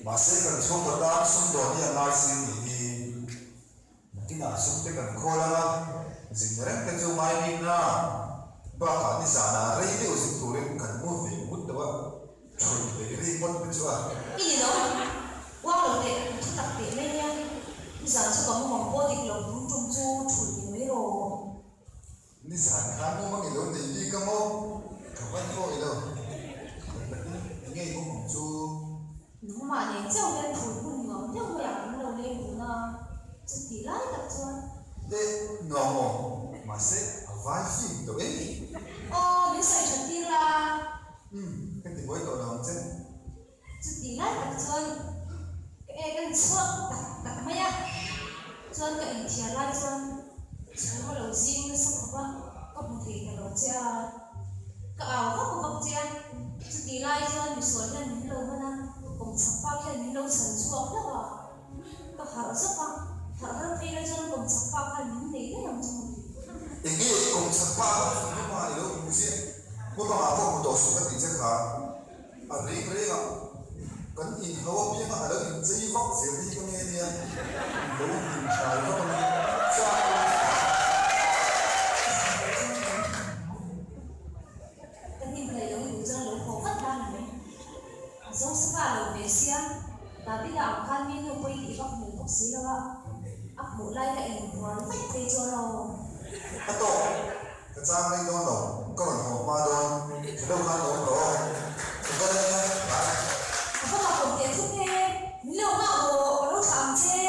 Mahse kan chhungkaw tan sumdawn hi a ngai si nih hi. Nakinah sum te kan khawl anga zin reng te chu ngai bik na. Bakah nizanah rei deuh zin turin kan mu ve ngut deuh a, thulh leh ri ngawt te chu a. I ni lo, uang lo teh ka thu tak teh mai nia. Nizan chu ka mumang pawh dik lo tum tum chu thulh ni mai rawh. Nizan khan mumang i lo nei bik a maw? Ka van pawh i lo. Kan takin i ngei mumang chu. Nangmah nen chauh hian phul hmun nuam deuh maiah kan lo leng dun a, chutih lai tak chuan. Teh nuam aw, mahse a vai fim tawh em? Aw, min sawi that tir la. Umm, ka ti buai tawh lo ang che. Chutih lai tak chuan ka ek a chhuak tak tak mai a, chuan ka inthiar lai chuan chhum a lo zing nasa khawp a, ka hmu thei ta lo che a, ka au vak vak che a, chutih lai chuan misual hian min lo man a, kawmchhak pa khian min lo chhan chhuak hlauh a, ka harh zawk a, harh har phei lai chuan kawmchhak pa khan min nei daih ang chu maw ti. Enge kawmchhak pa kha hmu hma i lo hmu chiah, hmabangah pawh hmu tawh suh ka tih che kha. A reng reng a, kan inhau apianga a lo inchei vak zel hi ka nge nia, lo hlim hrai vak a ni. Chak lo Ka hnim hlei lo i duh chuan lo haw vat la ni mai. A Josepha lo ve sia, Davida ang khan mi nu pawh i tih vak hmel bawk si lo a, a hmuh lai ka inbual vaih phei chuan aw. A tawk. Ka chang rei dawn lo, ka rawn haw hma dawn, tha deuh khan awm rawh aw, ka kal ania, bye. Ka va mak awm teh thut e, min lo nghah rawh, ka lo thlah ang che.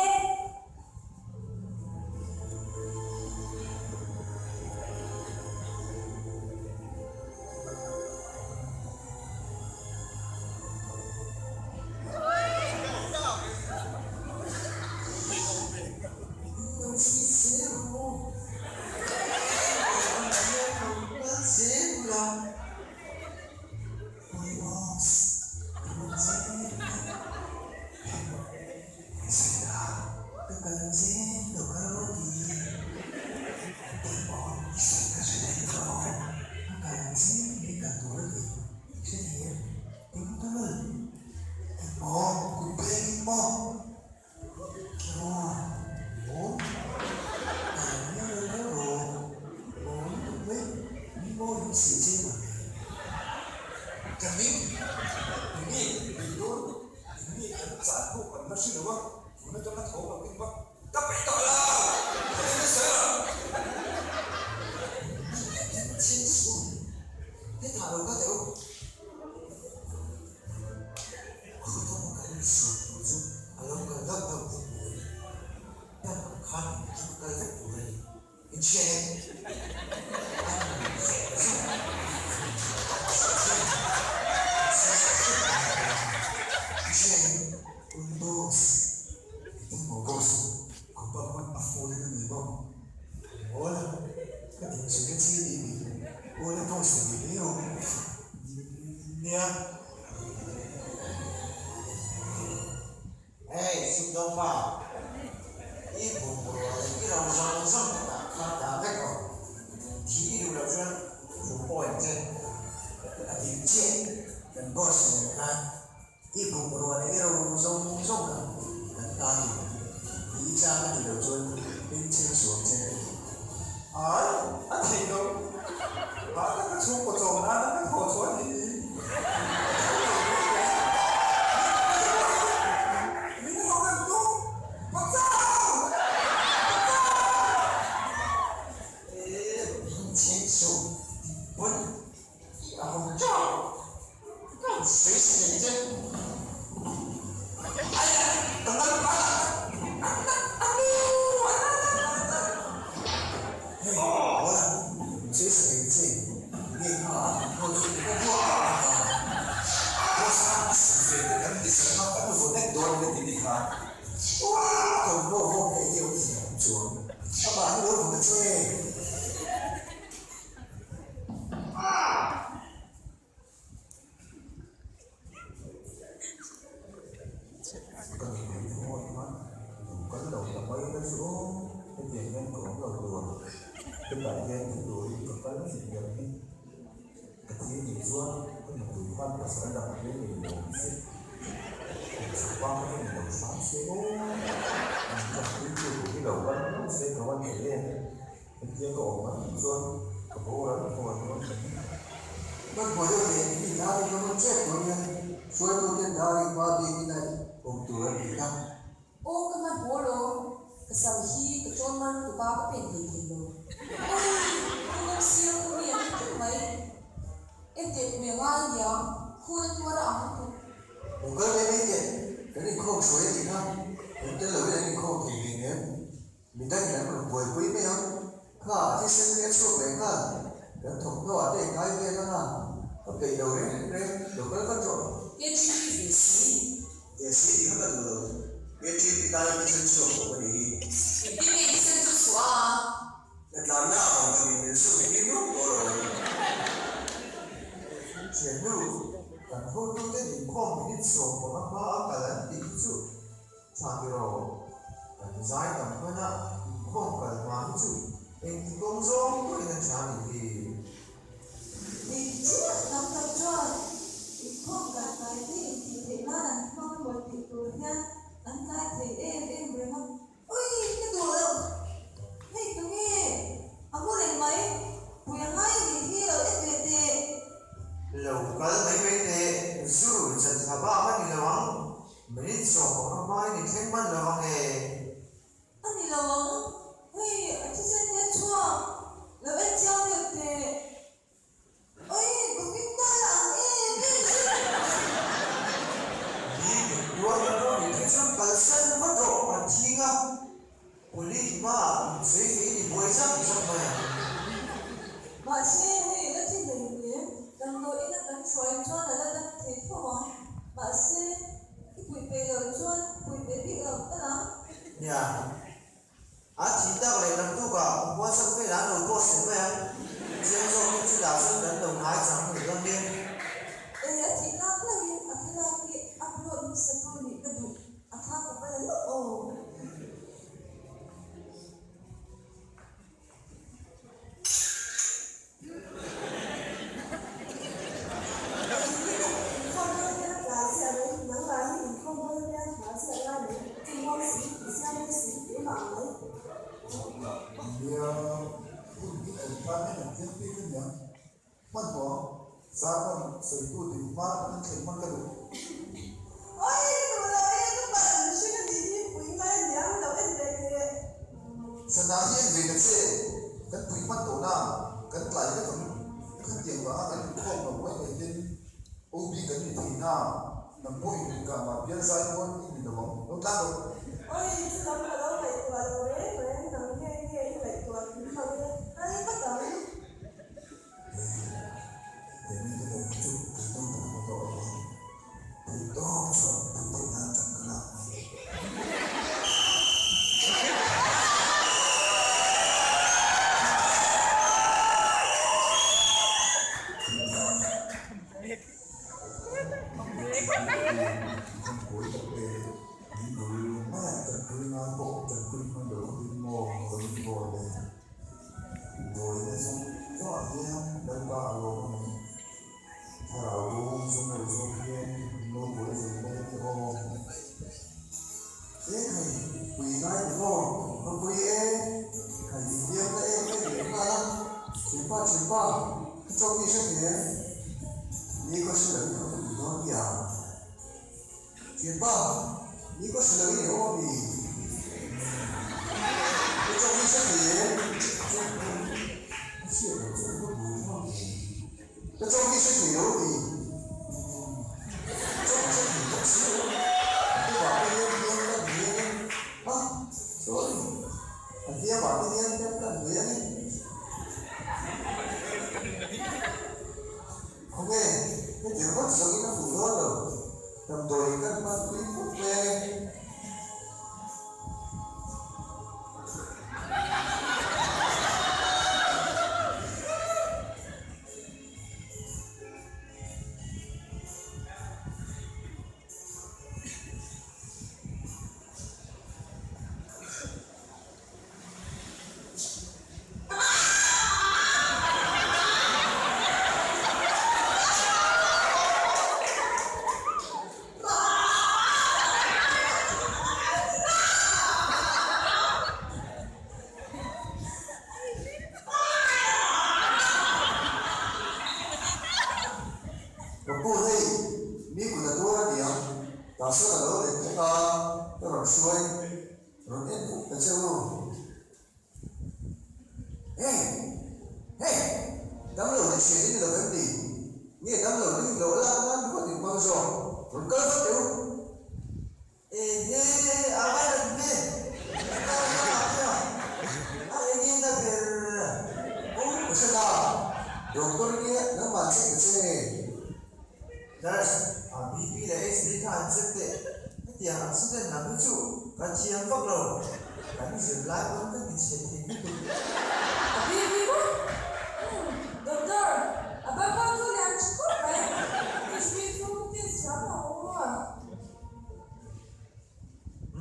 Ka nupui ngawt khan lo kal lo ta mai la chu aw, hetiang hian ka awm lo tur. Hetah hian thi turin ka kal ngei ber hi. Ka thi nih chuan ka nupui khan pasal dang hle nei lo ang che. Kawmchhak pa kha ni lo hram se aw, an tanpui tu tur hi lo kal miau se ka va nei em. Hetia ka awm mai chuan ka boral thuai dawn ka ni. Hmanhmawh deuh leh mi dar in rawn chet tur hian hruaituten dar in hma bikin a awm tur a ni a. Aw ka hmanhmawh lawm, ka sam hi ka tawn mar lutuk a ka pen thei thei lo. Oi! Ka ngawng sir a mi an ti tlat mai. Enteh kum eng ai aniang, khur a tuar a ang lutuk. Lo kal mai mai teh, kan inkhawm hruai a nih kha, kan tel loin an inkhawm thei ve ngem. Midangin an rawn buaipui mai ang, kha thisen hi a chhuak leh nghal, kan thawmhnaw ah te kai vel ang a, ka peih lo reng reng, lo kal vat rawh. KTP ve si. Ve si tih kha ka duh lo, KTP tana thisen chhuak tawh ka nih hi. Engtin nge thisen chu chhuah a? Hnatlangna a awm thin min suk hi nuam tawh lo. Thiannu, kan hotuten inkhawm minute 15 hma a kal an tih hi chu tha tiraw? Kan zai tam hman a inkhawm kal hma hi chu engti kawng zawng pawhin a tha nih hi. Dik chiah tam tak chuan inkhawm kal tlai te intih theih nan an hmang emaw tih tur hian an tlai thei em em reng a. Ui, ka duh lo. Hei tunge? A mu reng mai. Pui a ngai a nih hi lo en ve teh. Lo kal mai mai teh, zu rui chan thla bak a ni lo ang. Minute 15 hmain i thleng hman lo ang e. A ni lo ang. Hei, a thisen te a chhuak. Lo en chiang deuh teh. Oi, Govinda la ang em em mai. Ni min tuar na pawh ni phei chuan kalsan vat rawh a thing a, police hmaah in sawi fei ni buai zak zak mai ang. Mahse, hei la thi hlei hle, damdawiin a kan hruai chuan a la dam thei tho ang. Mahse, i puih peih loh chuan puih peih bik lo tal ang. Nia, A thih tak leh naktukah WhatsApp velah an lo post leh mai ang. Chiang zawkin chutah chuan kan lo ngai chang hmu dawn nia. E, a thih lak hlauhin a thlalak hi upload hmasa tur nih ka duh, a thla ka va la lawk aw. Nia, hun hi kan tan hian an tlem bik a niang. Hmanhmawh, Zarkawm sawitu din hma an thlen hman ka duh. Sana hi en ve ta che, kan pui hman tawh na, kan tlai vek ang. Khan tiang vanga kan inkhawm lo mai mai hian OB kan ni thei na, nang pawh in rin kah mah bial zai pawn i ni lo ang, lo tlang rawh. Oi, chulam ka lo ngaihtuah lo reng reng, nang nge nge i ngaihtuah kim mang e, kal vat ang. He mite ber hi chu kan dawng tak hmu tawh lo ang. Theih tawp chuan pui theih nan tan ka lak mai. Kan kawi tak e, min bul maiah tanpui ngai pawh tanpui hman lo khawpin maw ka min bawl le. Dawina zawng zawngah hian Lalpa a lawm a ni. Thlarau bawng zawng lo zawk hian min lo buai ve mai a ni aw. E khai, pui ngai ni maw? Ka pui e. Khai i hliam na em em leh nghal a. Thianpa, thianpa, ka chawk i hre thei em? Ni ka hre lo i ka va duh dawn nia. Thianpa, ni ka hre lo i awm a mi? Ka chawk i hre thei em? Ka hriat loh chuan ka buai thlak ve. Ka chawk hi hre thei lo a mi? Chawk hre thei bawk si lo. A hnuah te hian hliam ka hmu ang e. A, sorry. A hliamah te hian hliam ka hmu ang e. Khawnge, heti ringawt zawngin a fuh dawn lo. Damdawi kan hmanpui khawp mai ang e. Ka pu hei mi kut a tuar a niang, tah sawn a lo let vek a, ka rawn hruai rawn en vuk ta che u. Hey! Hey! Damlo te thian i ni lo em ni? Nge damlo te hi hlawh lak nan ringawt in hmang zawk? Rawn kal vat teh u! Ehe! A va rat ve! A kal hma ah te a, a enge na ber? Aw ka hre ta! Doctor nge nangmah check ta che? Nurse, a BP leh HB kha an check teh. Hetiang accident lam hi chu ka thiam vak lo. Kan zirlai pawn ka ti chhe thei lutuk. A BP maw? Umm, doctor, a bangkang chu lian tha khawp mai. HB chu ka test thiam lo maw?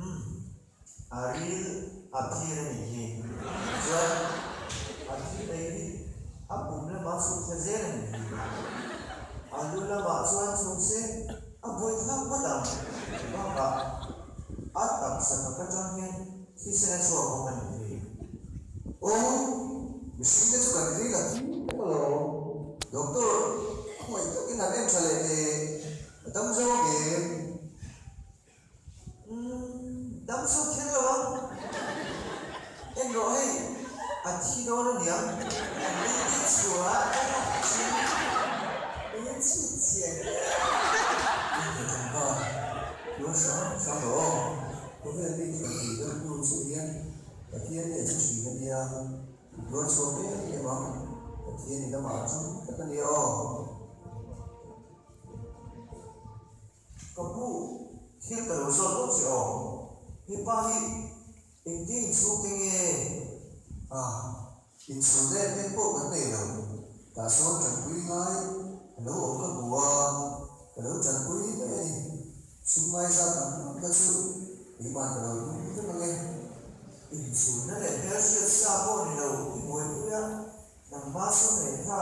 Umm, a ril a phir a nih hi. Chuan a thil ei hi a pum lamah chhuk thla zel a nih hi. A lu lamah chuan chhuk se a buai thlak ngawt ang. Bakah a taksa tak atang hian thisen a chhuak bawk a nih hi. Aw, mihring te chu kan ril a thim vek alawm. Doctor, a hmuaih takin han en tha leh teh. A dam zo ang em? Umm, dam chu kher lo ang. En rawh hei, a thi dawn a niang. A ni te chhuah a rak thin. Eng chhit chhiat e. Eng nge kan pa? Tuar hrang hrang rawh aw. Khawvel mite kan tih deuh hnu chu hian Pathian nge chu thin a nia. I tuar chhuak em em ang. Pathian i lamah ṭang tak a nia aw. Ka pu, thil ka lo zawt lawk che aw. He pa hi engtin inchhung te nge? A, inchhung em em pawh kan nei lo. Tah sawn tanpui ngai a lo awm ka hmu a, ka lo tanpui mai a ni. Sum ngai zat ang ang kha chu keimah ka lo tum vek ang e. Inchhunna leh hmelhriat sa pawh ni lo i buaipui a, Nangma sum leh kha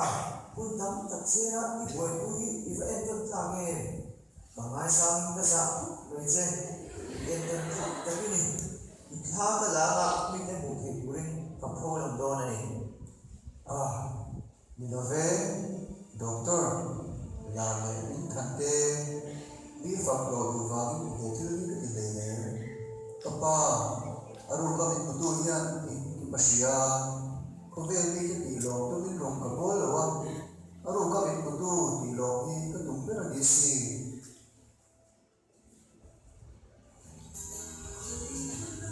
hun tam tak chena i buaipui hi i va entawn tlak nge? Ka ngaisangin ka zah khawp mai che, i entawn tlak tak i ni. I thla ka lak a mite hmuh theih turin ka pho lang dawn a ni. Ah, ni lo ve, Doctor, lar leh min than te, mi fak hlawh duh vangin he thil hi ka ti hleinem. Ka pa, a ruka min hmutu hian engkim a hria. Khawvel mite tih lawm tumin rawng ka bawl lo a, a ruka min hmutu tih lawm hi ka tum ber a ni si.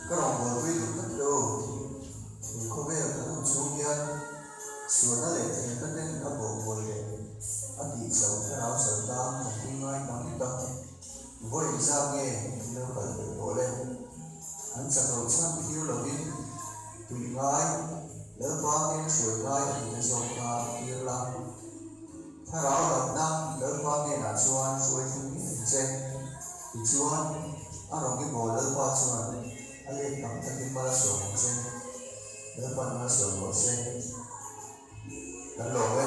Ka rawn buaipui duh tlat lo. He khawvel kan awm chhung hian sualna leh thlemna ten a bawhbuai leh a tih chau thlarau chau tan kan tui ngai tam tak. Vawi engzat nge min lo kal belh tawh le? An chak loh chhan thlir lovin tui ngai, Lalpa hming hruai ngai a tihna zawk kha tir la. Thlarau damna Lalpa hnenah chuan hruai thleng ngei ang che. Tichuan, a rawn i bawl Lalpa chuan a let tam takin mal a sawm ang che. Lalpa'n mal a sawm rawh se. Kan lawm e.